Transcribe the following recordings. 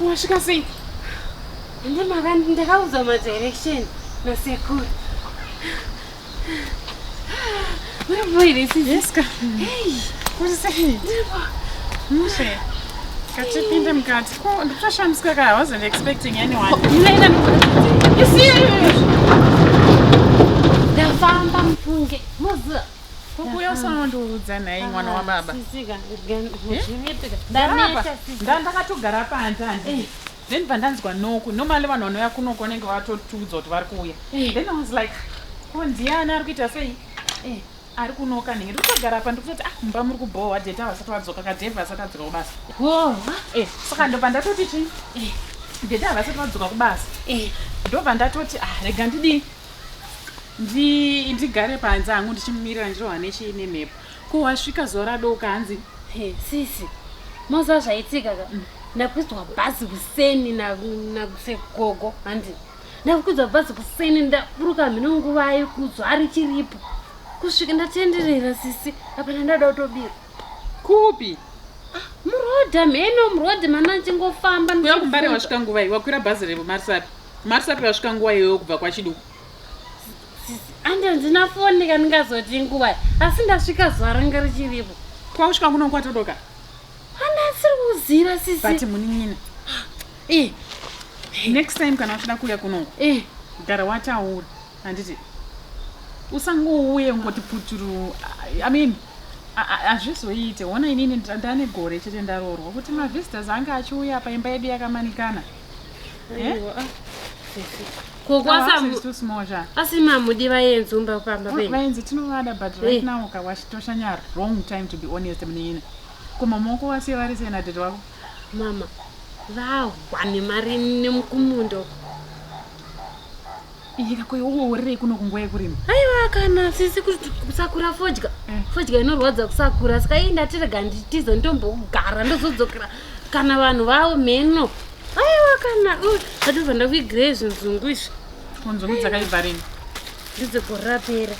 Wasvika sei? Ndakaudzwa madirection nasekuru. Uri bho here sisi? Yes ka. Hey. Uri sei? Ndiripo. Mushe. Katipinde mukati. Ko ndikutoshamisika ka I wasn't expecting anyone. Munoenda Isiyo Ndafamba mufunge. Muziva. Kukuya usanondiudza nhai mwana wababa. Sisi ka. Zvinoitika. Ndarapa. Ndaneta sisi. Ndandakatogara panze handi. Eh. Then pandanzwa noku. Normally vanhu vanouya kunoku vanenge vatotiudza kuti vari kuuya. Eh. Then I was like, ko ndiani ari kuita sei? Eh. Ari kunoka nhingi. Ndikutogara apa ndikutoti ah mumba muri kubhowa dheta vasati vadzoka kadhevha asati adzoka kubasa. Howa. Eh, saka ndobva ndatoti chii? Eh. Dheta havasati vadzoka kubasa. Eh. Ndobva ndatoti ah rega ndidii? Ndi ndigare panze hangu ndichimumirira ndirohwa nechii nemhepo. Ko wasvika zuva radoka hanzi Hey, sisi. Moziva zvaitika ka. Ndakwidzwa bhazi kuseni nasegogo handi. Ndakwidzwa bhazi kuseni ndaburuka mhino nguva yekudzwa arichiripo. Kusvika ndatenderera sisi apana ndada kutobira. kupi? Murodha mheno murodhi mana ndichingofamba Kuya kumbare ndichifunga. wasvika nguva iyi wakwira bhazi revo Marisapi. Marisapi wasvika nguva iyoyo kubva kwaChiduku. Sisi, andi handina foni kandingazoti nguva asi ndasvika zuva ranga richiripo. Kwausvika kuno kwatodoka. Handasiri kuziva But sisi. munin'ina. Eh, Next time kana uchida kuuya kunoku eh. gara wataura handiti usangouye ungoti puturu I mean hazvizoite ona inini ndane gore chete ndaroorwa kuti mavisitors anga achiuya paimba yedu yakamanikana. Eh? Aiwa, ah, sisi. Ko It's too small sha. asi mamudi vaenzi umba pamba penyu. Vaenzi tinovada but right Eh. now ka wachitoshanya wrong time to be honest munin'ina. Ko mama wako wasiya vari sei natete wako? Mama, vahwa nemari nemukumunda uko. Iyeka ko iwe urirei kuno kunguva yekurima? Aiwa kana sisi kuti kusakura fodya. Eh. Fodya inorwadza kusakura saka ii ndatirega nditize ndombogara ndozodzokera kana vanhu vavo mheno. Aiwa kana ndatobva ndakuigirei zvinzungu izvi Ko nzungu dzakaibva rini? ndedzegore rapera.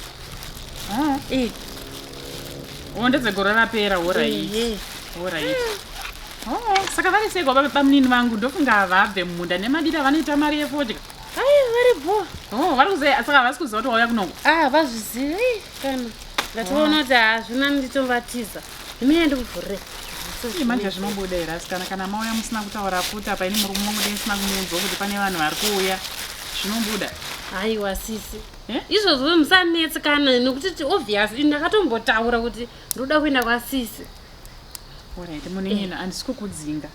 Ah. Eh, Oh, ndedzegore rapera alright. eh, Alright. Oh, saka vari sei kwaba bamunini vangu ndofunga havabve mumunda nemadira vanoita mari yefodya. Aiwa vari bho. Oh, vari kuziva saka havasi kuziva kuti wauya kunoko. Ah, vazviziva ii, kana. Ndatoona kuti hazvina nditovatiza. Imene ndikuvhurire. Ii, manje zvinobuda here asikana kana mauya musina kutaura futi apa ini murume wangu dai ndisina kumuudzwa kuti pane vanhu vari kuuya. Zvinobuda. Aiwa sisi. Eh? Izvozvo musanetsekana nekuti ti obvious ini ndakatombotaura kuti ndoda kuenda kwasisi. Alright, munin'ina handisi kukudzinga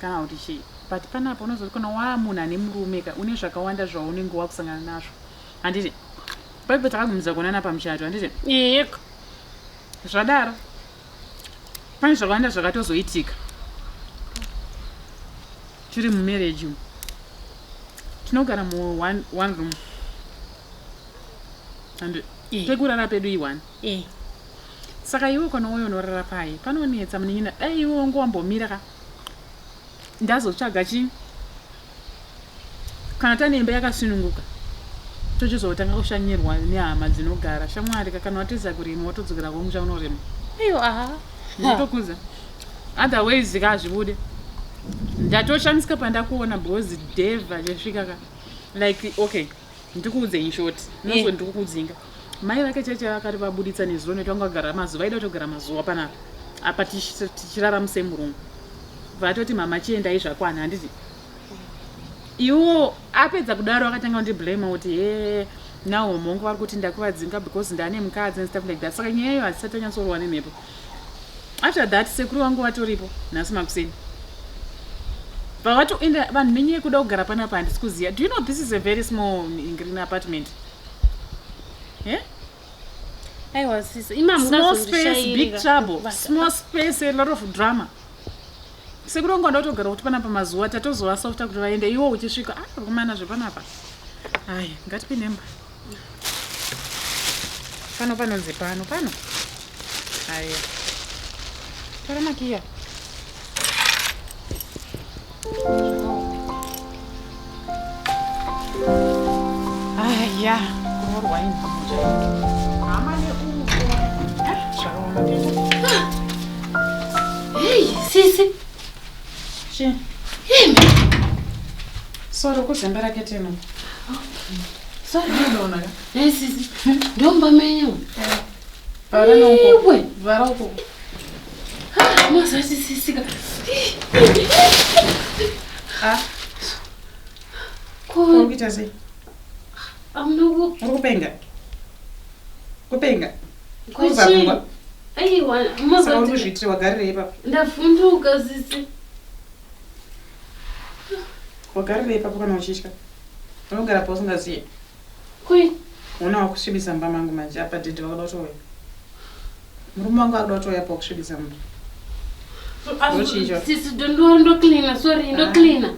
kana kuti chii. But panapa unozoti kana waa munhu ane murume ka une zvakawanda zvaunenge wakusangana nazvo. Handiti paipo takagumisa kuonana pamuchato handiti Yeko. zvadaro pane zvakawanda zvakatozoitika tiri mumarriage umu tinogara mu one room and Eh. pekurara pedu i1 Eh. saka iwe kana uyo unorara pai panonetsa munin'ina dai iwe wangu wambomira ka ndazotsvaga chi kana tane imba yakasununguka tochizotanga kushanyirwa nehama dzinogara shamwari ka kana watiza kurima wotodzokera kumusha unorima Aiwa aha. ndinotokuza otherwise ka hazvibude ndatoshamisika pandakuona because dave achisvika ka like okay ndikuudze in short nozo Eh. ndikukudzinga mai vake cheche vakati vabuditsa nezuro nekuti vanga vagara mazuva aida kutogara mazuva panapa apa tichirara musame room vatoti mama chiendai zvakwana handiti iwo apedza kudaro akatanga kundiblame kuti he now mongo vari kuti ndakuvadzinga because ndane mukadzi and stuff like that saka nyaya iyo hatisati tanyatsorohwa nemhepo after that sekuru vangu vatoripo nhasi makuseni. Vavatoenda vanhu nenyaya yekuda kugara panapa handisi kuziva. Do you know this is a very small green apartment? Yeah? Aiwa sisi, ima Small space, big trouble. Small space, a lot of drama. Sekuru vangu vanoda kutogara kuti panapa mazuva tatozova softa kuti vaende iwo uchisvika. Ah, vakomana zvepanapa. Ai, ngatipinde mba. Pano panonzi pano pano. Aya. Tora makiya. Aya, kuroorwa inhamo chaiyo. Hama neuko. Ah, zvakaoma tenda. Hey, sisi. Chi. Sorry, kuzembera keteno. Sorry. Unoona ka? Hey, sisi. Ndomba menyu. Vhara neuko. Iwe. Vhara uko. Ah, Mazati sisi ka. Ah, Ko uri kuita sei? amuna ku Uri kupenga? Kupenga? Kubva kwachi. pfungwa. Aiwa, Saka uri mazati kuzviitira wagarirei ipapo? ndavhunduka sisi. Wagarirei ipapo kana uchitya? Unogara pausingaziye. Koi. Una wakusvibisa mumba mangu manje apa dhedhi vakuda kutouya. Murume wangu akuda kutouya pa wakusvibisa mumba. Ndochicho. Sisi don't worry ndocleaner, sorry, ndocleaner.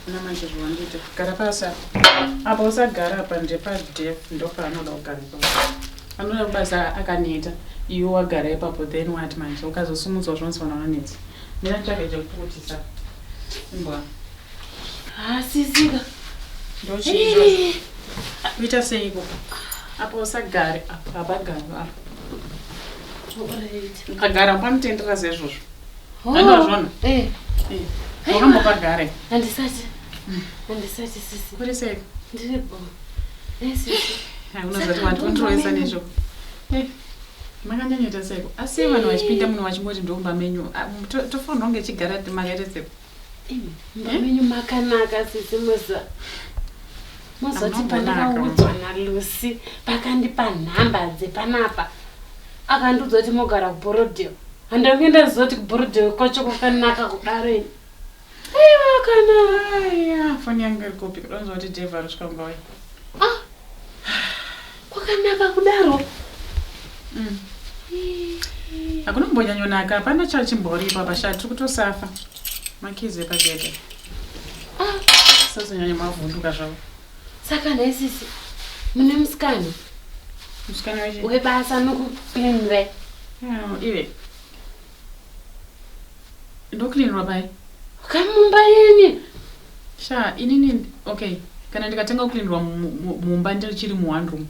Una manje zvawandiita. Gara pasi apa. Apa usagara apa ndepadef ndopaanoda kugara ipapo. Anoda kubasa akaneta. Iwe wagara ipapo then what manje ukazosumudzwa zvonzi vanhu vanonetsa. Mira nditsvage chekupukutisa. Imbwa. Ah, sisi ka. Ndochicho. Kuita seiko? Apa usagare apa hapagari apa. Alright. Ukagara panotendera seizvozvo. Oh. Andozvona. Eh, Eh, Wakambopagare. handisati. Handisati sisi. Kuri seiko? Ndiri bo. Eh, sisi. Unozati vanhu vandiroesa nezvo. Eh, makanyanyoita seiko? Asi vanhu vachipinda muno vachingoti ndomba menyu. Ah, Tofanirwa kunge tichigara makaita seiko? Imi, mumba menyu makanaka sisi muza. Muzoti Amunombonaka. pandakaudzwa naLucy pakandipa nhamba dzepanapa. Akandiudza kuti mogara kuBorodale. Handange ndaziva kuti kuBorodale kwacho kwakanaka kudaro ini. Aiwa kana. Aya, foni yangu iri kupi? Unonzwa kuti Dave ari kusvika kumba uya. Ah. Kwakanaka kudaro. Hakuna kumbonyanyonaka, hapana chachimbori ipapa sha tiri kutosafa. Makizi epagedhe. Ah. Sazonyanya mavhunduka zvavo. Saka nhai sisi mune musikana Musikana wechi? webasa nokucleanirai. Ah, Iwe. Ndocleanirwa pai? Kamumba yenyu. Sha, inini okay. Kana ndikatanga kucleanirwa mumba ndichiri mu one room.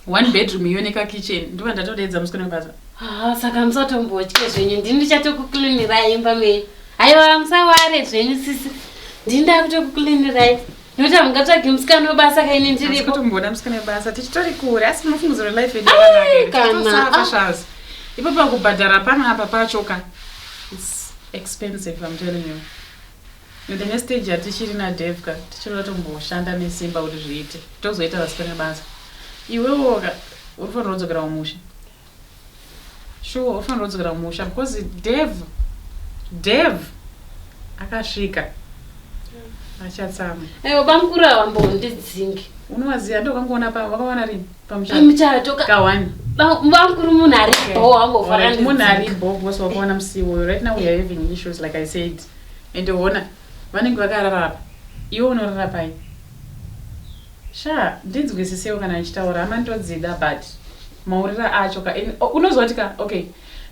One bedroom iyo neka kitchen. Ndova ndatodeedza musikana webasa. Ah, saka musatombotye zvenyu ndini ndichatokucleanirai imba menyu. Aiwa musaware zvenyu sisi. Ndini ndakutokucleanirai. Nekuti hamungatsvagi musikana webasa kaini Handisi ndiripo. kutomboda musikana webasa tichitori kure asi munofungidzira life yedu Ai, yakanaka here. kana. Tichitosafa Ah. shazi. Ipapo pakubhadhara pano apa pacho ka. It's expensive I'm telling you. And the next stage yatichiri naDave ka tichiri kutomboshanda nesimba kuti zviite. Tozoita vasikana basa. Iwewo ka uri kufanira kudzokera kumusha. Sure, uri kufanira kudzokera kumusha because Dave akasvika. Achatsamwa. Aiwa bamukuru ava mbondidzingi. Unovaziva ndokangoona pa wakaona rini pamuchato. Pamuchato ka Kawani. bamukuru munhu ari bho Alright, munhu ari wambofara. bho because wakaona musi iwoyo. Right now we are having issues like I said. And ona vanenge vakarara apa. Iwe unorara pai? Sha, ndinzwisisewo kana ndichitaura hama ndodzida but maurira acho ka oh, unozwa kuti ka okay.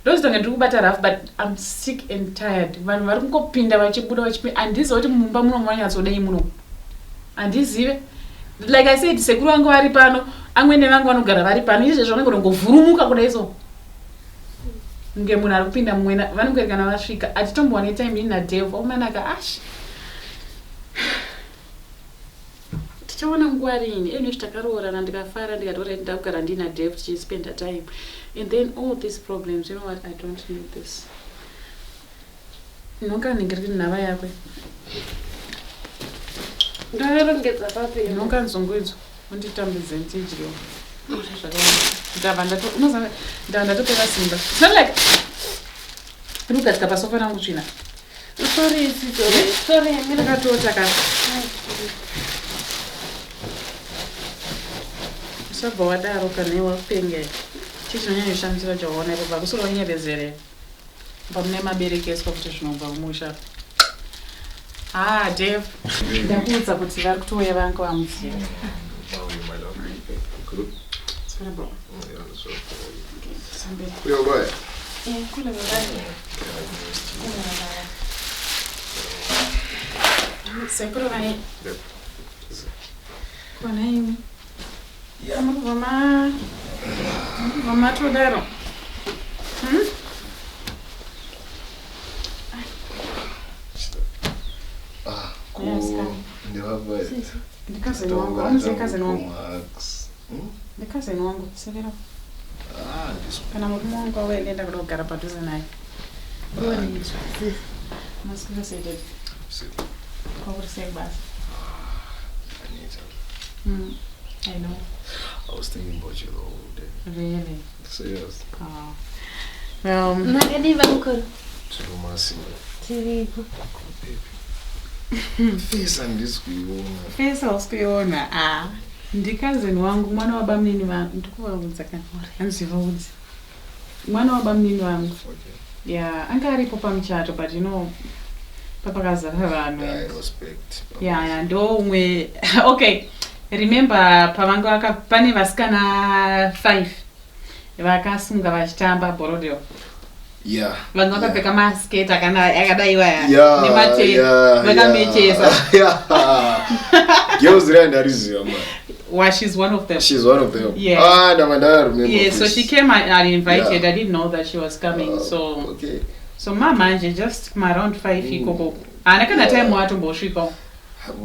Ndozvitonge ndiri kubata rough but I'm sick and tired. Vanhu vari kungopinda vachibuda vachipinda. Handizivi kuti mumba muno manyatsodei muno. Handizive. Like I said, sekuru vangu vari pano, amwene vangu vanogara vari pano. Izvezvi vanenge vanongovhurumuka kudai so. Kunge munhu ari kupinda mumwena, vanenge kana vasvika. Hatitombowane time ini naDave. Omanaka, ash. Tichaona nguva rini. Anyway, takaroorana ndikafara ndikati alright ndakugara ndina Dave tichispenda time. And then all these problems, you know what, I don't need this. Nonga ndiri nhava yakwe. Ndorongedza papi. Nonga nzungu idzo. Unditambidze ndidyewo. Zvakawanda. Ndabva ndato unoziva ndabva ndatopera simba. It's not like ndiri kugadzika pasofa rangu tsvina. Sorry, sorry, sorry. Ndakatota ka. Usabva wadaro kana iwe wakupenga. Chii chinonyanya kushamisira chawaona ipo pakusura wanyebezere. Pamune maberekeswa kuti zvinobva kumusha. Ah, Dave. Ndakuudza kuti vari kutouya vanga vamuziva. Sorry, bro. Okay, Yo, bye. Eh, kule baba. Sekuru vai. Kona imi. Murikubva ma murikubva matodaro. Hmm? Ah, ko Yes, ka. ndevapa Ndikazeni wangu. Amuzive kazeni wangu. Hmm? Ndikazeni wangu. Severa. Ah, ndizvo. Kana murume wangu auya ndienda kuda kugara padhuze naye. Maswera sei Dave? Sei. Kwakuri sei basa? Anita, I know. I was thinking about you the whole day. Really? Serious. Oh. Well, Makadii bamukuru? Tiri masimba. Tiripo. Baby. Face handisi kuiona. Face hausi kuiona. Ah. Ndikazeni wangu mwana wabamunini vangu. Ndikuvaudza kana. Handizivaudzi. Mwana wabamunini vangu. Okay. Yeah, anga aripo pamuchato but you know papakazara vanhu. Yeah, I respect. Yeah, ndo umwe okay. Remember pavanga vaka pane vasikana 5 vakasunga vachitamba borodeo. Yeah. Vanga vakapfeka masketi akadaiwa Yeah, nemate yeah, vakamechesa. yeah. Yeah. Girls riya ndariziva man. Well, she's one of them. She's one of them. Yeah. Ah, ndanga ndaremember. Yeah, so she came uninvited. Yeah. I didn't know that she was coming. So Okay. so mamanje just around 5 ikoko. Haana kana time watombosvikawo.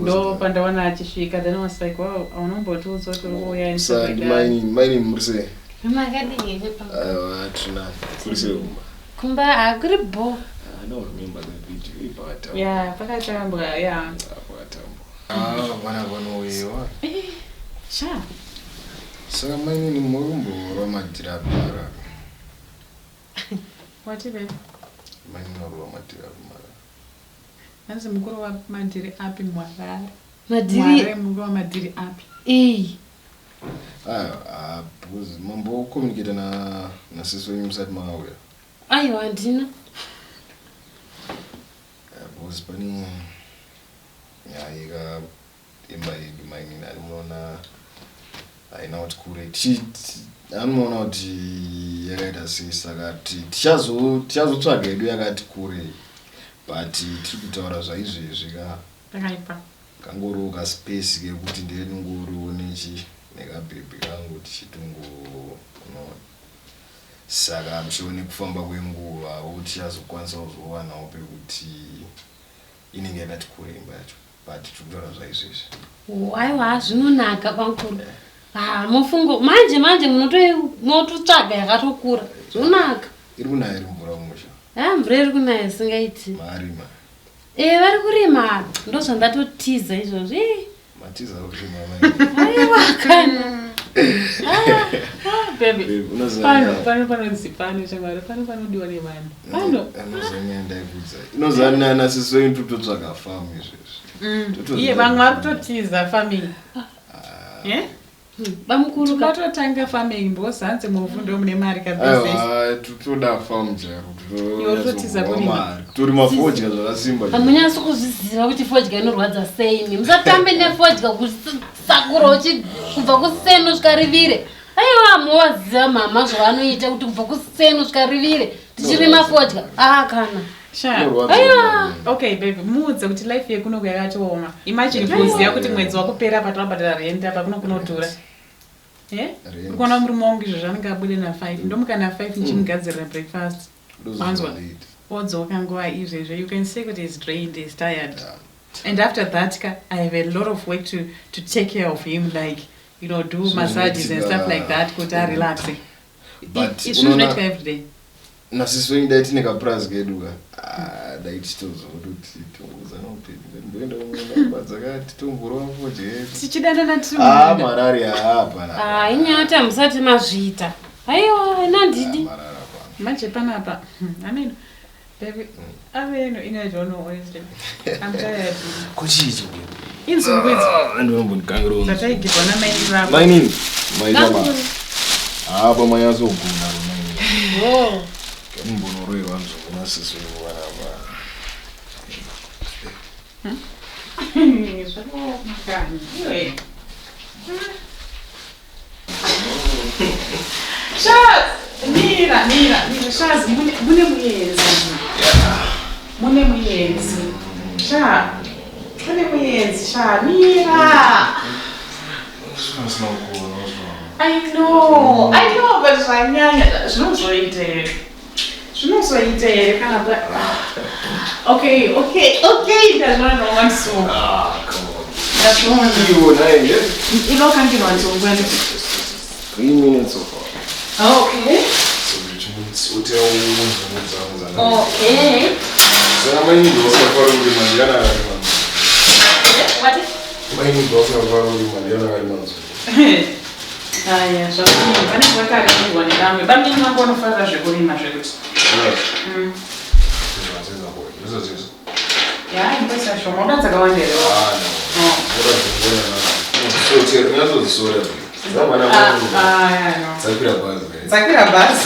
Ndo pandaona achisvika then I was like, wow, aunombotiudza kuti uri kuuya and stuff Sa like that. maini maini muri sei? Makadii henyu bamukuru? Aiwa, tuna. Kuri sei kumba? Kumba hakuri bho. I don't remember the video ipakatambwa. Yeah, pakatambwa, yeah. Pakatambwa. Ah, vana vanouyewa. Sha. Saka mainini muri kumborwa madhirapi mara. Wati babe? Mainini varwa madhirapi mara. Hanzi mukuru wamadhiri api mwarare. Madhiri Mwarare mukuru wamadhiri api. iyi. Ah, ah, because mambo communicate na nasisi wenyu musati mauya. Aiwa handina. Ah, because pane nyaya yeka imba yedu mainini ani munoona haina kuti kure anoona kuti yakaita sei saka tichazotsvaga yedu yakati kure but tiri kutaura zvaizvezvi ka Pakaipa. kangoriwo kaspace kekuti ndinongoriwo nechi nekabhebhi kangu tichitongo unoona saka mushure nekufamba kwenguva wo tichazokwanisa kuzowanawo pekuti inenge yakati kure imba yacho but tiri kutaura zvaizvezvi. Aiwa zvinonaka bamukuru. Ah, mufungo manje manje munototsvaga yakatokura. Zvinonaka. Iri kunaya iri mvura mumusha? Ah, mvura iri kunaya isingaiti. Marima? Eh, vari kurima. Ndozvandatotiza izvozvo. Eh, Matiza kurima mai? Aiwa kana. Ah, baby. Babe, unoziva Pano nyaya- pano panonzi pano shamwari pano panodiwa nevanhu. Pano. Unoziva nyaya ndaikudza inoziva nasisi wenyu tototsvaga famu izvezvi. Totoziva Iye vamwe vari kutotiza farming. Eh? Bamukuru ka. Tingatotanga farming because hanzi muvhu ndo mune mari kabusiness. Aiwa, totoda famu chaiko. Iwe utotiza kurima. Torima fodya zvakasimba. Hamunyatsi kuzviziva kuti fodya inorwadza sei imi. Musatambe nefodya kusakura uchi kubva kuseni kusvika rivire. Aiwa muwaziva mama zvavanoita kuti kubva kuseni kusvika rivire tichirima fodya. Ah kana. Sha. Inorwadza. Aiwa. Okay baby, muudze kuti life yekuno yakatooma. Imagine kuziva kuti mwedzi wakupera patawabhadhara rent apa kuno kunodhura. Eh? Rent. Uri kuona murume wangu izvozvo anenge abude na5. Ndomuka na5 ndichimugadzirira breakfast. Ndozvinoda Wanzwa. late. Odzoka nguva izvezvo. You can see kuti he's drained, he's tired. Yeah. And after that, ka, I have a lot of work to take care of him, like, you know, do So massages and stuff like that, kuti arelaxe. But Izvi zvinoitika unoona- every day. Nasisi wenyu dai tine kapurazi kedu ka. Ah, dai tichitozototi tongozana upenyu mboenda kumba dzakati tomborova fodya yedu. Tichidanana tiri Ah, mumunda. marari hapana. Ah, inyaya yekuti hamusati mazviita. Aiwa, ina handidi. Marari hapana. Manje panapa, ameno. Baby, I mean, I don't know, honestly. I'm tired. Kuchii chii? Inzungu idzi. Ah, ndinombondikangira. Dzataigirwa namaini vako. Mainini. Maita basa. Apa manyatsogona mainini. Oh. Mbonoroerwa nzungu nasisi vanapa. Zvakaoma kani. Iwe. Shaz, mira, mira, mira, Shaz, mune mune muyenzi. Mune muyenzi. Sha. Mune muyenzi, Sha, mira. Zvinosina kuona zvo. I know, but zvanyanya zvinozoita here? Zvinozoita here kana okay, ndazviona nowandisunga. Ah, come on. Ndazviona. Iwo naye, yes. Inokandirwa nzungu yanditi. 3 minutes so far. Okay. So uchimutsotera nzungu dzangu dzana. Okay. Saka mainini vasingafari kurima ndiani akarima nzungu? What? Mainini vasingafari kurima ndiani akarima nzungu? Aya, zvakadini, vanenge vakarimirwa nevamwe. Bamnini vangu vanofarira zvekurima zvekuti. Yes. Ya, imboisa shoma, uda dzakawanda here? Ah, no. Oh. Ah, ah, ya, no. Dzakwira bhazi guys. Dzakwira bhazi.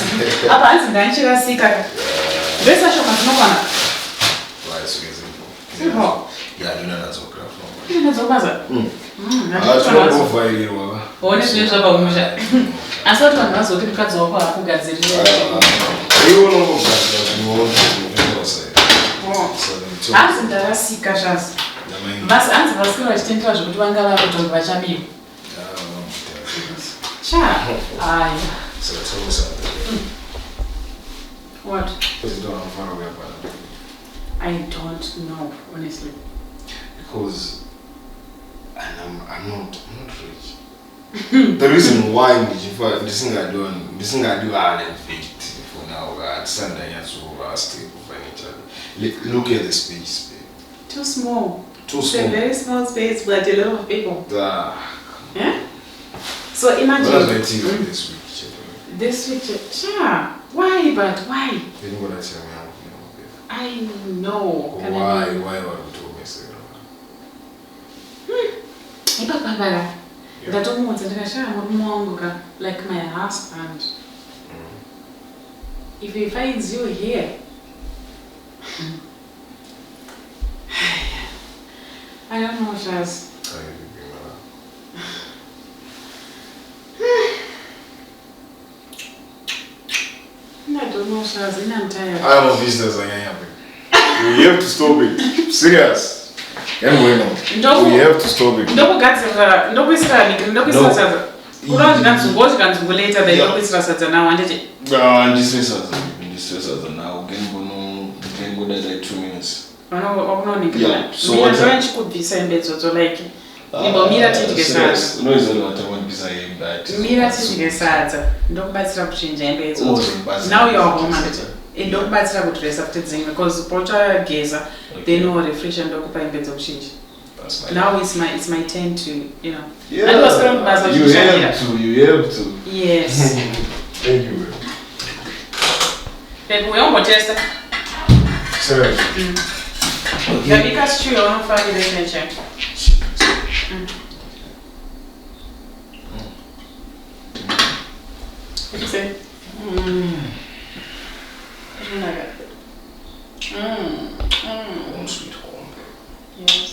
Apa hanzi ndanchirasika. Ndoisa shoma dzinokwana. Vai, suke simple. Simple. Yeah, ndina nadzo graph. Ine dzobaza. Ah, tinombovhairirwa. One zvine zvabva kumusha. Asi vati vanhu vazoti mukadzi wako haakugadzirira. Iwe unongogadzira zvinoona. Hanzi ndarasika zvazi. Vasi hanzi vasikira vachitendera zvekuti vanga vakutongi vachabirwa. Sha. Aya. So tell me something. What? Because you don't have far away about it. I don't know, honestly. Because and I'm not rich. The reason why ndichifa ndisingadi vanhu ndisingadi vana in fact for now hatisati ndanyatsova stable financially. Look at the space, babe. Too small. Too It's a small. very small space, but a lot of people. Ah, Yeah? So imagine zvazvaitika this week chete. This week. Sha. Why, but why? Ndingoda time yangu now, babe. I know. Kana Why vari kutiomesera? Ipapa ka. Ndatomuudza ndikashaya murume wangu ka, like my husband. If he finds you here. I don't know, Shaz. I agree, man. I don't know, Shaz. I'm tired. I am visitors anyanya, babe. We have to stop it. Serious. Anyway, no. We have to stop it. Ndokugadzirira, ndokuisira niki, ndokuisira No. sadza. Kuda kudya nzungu, wodya nzungu later, then Yeah. ndokuisira sadza now, handiti? Ah, ndisire sadza. Ndisire sadza now. Gengoda like 2 minutes. Wakunoningira. Yeah, so Mira, what's ndova up? ndichikubvisa hembe idzodzo, like imbomira tidye Serious. sadza. Unoziva kuti watambisa hembe ati. Mira tidye sadza. Ndokubatsira kuchinja hembe idzodzo. Uzomubatsira Now you're home, kuchinja handiti? sadza. Ndokubatsira kudressa kuti dzimwe, because pauchageza, then worefresha, ndokupa hembe dzokuchinja. That's my Now it's my turn to. Yeah. And was going kubasa You uchishandira. have to. You have to. Yes. Thank you, babe. Baby, uyombotesta. Serious. Ndabika stew yaunofarira cheche. What you say? Zvinonaka. Home sweet home, babe. Yes.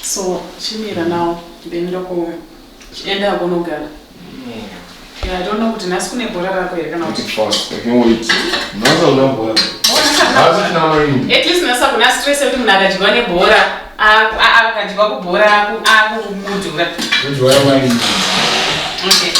So, chimira now, then ndoko enda kunogara. Yeah, I don't know kuti nhasi kune bhora rako here kana Make kuti. it fast. I can't wait. Nhasi hauna bhora. Oh, nhasi hakuna Nhasi bhora. tina maini. At least nhasi hakuna stress yekuti munhu akadyiwa nebhora, akadyiwa kubhora akumudhura. Kudyiwa maini. Okay.